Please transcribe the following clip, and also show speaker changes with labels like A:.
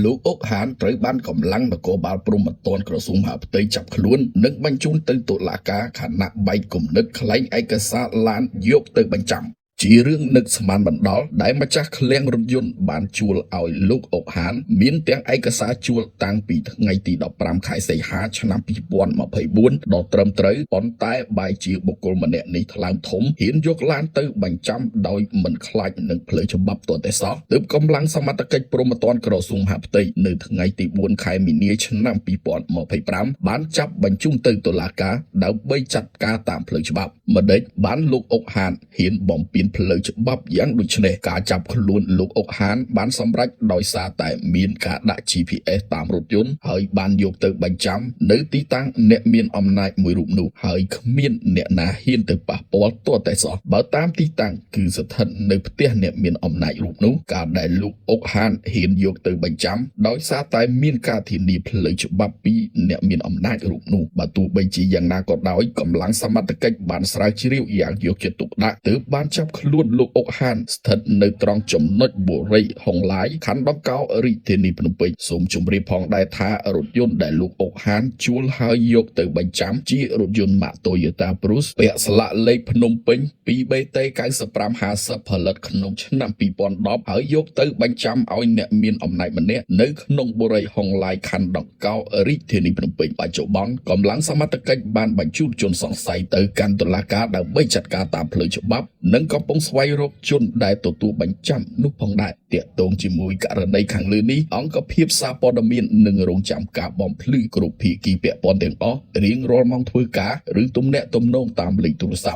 A: លោកអុកហានត្រូវបានកម្លាំងនគរបាលព្រហ្មទណ្ឌក្រសួងមហាផ្ទៃចាប់ខ្លួននិងបញ្ជូនទៅតុលាការខណៈបែកគំនិតក្លែងឯកសារឡានយកទៅបញ្ចាំជារឿងនឹកស្មានបណ្ដោលដែលម្ចាស់ឃ្លាំងរថយន្តបានជួលឲ្យលោកអុកហានមានទាំងឯកសារជួលតាំងពីថ្ងៃទី15ខែសីហាឆ្នាំ2024ដ៏ត្រឹមត្រូវប៉ុន្តែបែរជាបុគ្គលម្នាក់នេះថ្លើមធំហ៊ានយកឡានទៅបញ្ចាំដោយមិនខ្លាចនឹងផ្លូវច្បាប់ទាល់តែសោះទើបកម្លាំងសមត្ថកិច្ចព្រហ្មទណ្ឌក្រសួងមហាផ្ទៃនៅថ្ងៃទី4ខែមីនាឆ្នាំ2025បានចាប់បញ្ជូនទៅតុលាការដើម្បីចាត់ការតាមផ្លូវច្បាប់ម្ដេចបានលោកអុកហានហ៊ានបំពានផ្លូវច្បាប់យ៉ាងដូចនេះការចាប់ខ្លួនលោកអុកហានបានសម្រេចដោយសារតែមានការដាក់ GPS តាមរថយន្តហើយបានយកទៅបញ្ចាំនៅទីតាំងអ្នកមានអំណាចមួយរូបនោះហើយគ្មានអ្នកណាហ៊ានទៅប៉ះពាល់ទាល់តែសោះបើតាមទីតាំងគឺស្ថិតនៅផ្ទះអ្នកមានអំណាចរូបនោះការដែលលោកអុកហានហ៊ានយកទៅបញ្ចាំដោយសារតែមានការធានាផ្លូវច្បាប់ពីអ្នកមានអំណាចរូបនោះបើទោះបីជាយ៉ាងណាក៏ដោយកម្លាំងសមត្ថកិច្ចបានស្រាវជ្រាវយ៉ាងយកចិត្តទុកដាក់ទើបបានចាប់ខ្លួនលោកអុកហានស្ថិតនៅត្រង់ចំណុចបុរីហុងឡាយខណ្ឌដង្កោរាជធានីភ្នំពេញសូមជម្រាបផងដែរថារថយន្តដែលលោកអុកហានជួលហើយយកទៅបញ្ចាំជារថយន្តម៉ាក Toyota Prius ពាក់ស្លាកលេខភ្នំពេញ 2BT 9550ផលិតក្នុងឆ្នាំ2010ហើយយកទៅបញ្ចាំឲ្យអ្នកមានអំណាចម្នាក់នៅក្នុងបុរីហុងឡាយខណ្ឌដង្កោរាជធានីភ្នំពេញបច្ចុប្បន្នកម្លាំងសមត្ថកិច្ចបានបញ្ជូនជនសង្ស័យទៅកាន់តុលាការដើម្បីចាត់ការតាមផ្លូវច្បាប់និងកំពុងស្វែងរកជនដែលទទួលបញ្ចាំនោះផងដែរទាក់ទងជាមួយករណីខាងលើនេះអង្គភាពសារព័ត៌មាននឹងរងចាំការបំភ្លឺគ្រប់ភាគីពាក់ព័ន្ធទាំងអស់រៀងរាល់ម៉ោងធ្វើការឬទំនាក់ទំនងតាមលេខទូរស័ព្ទ។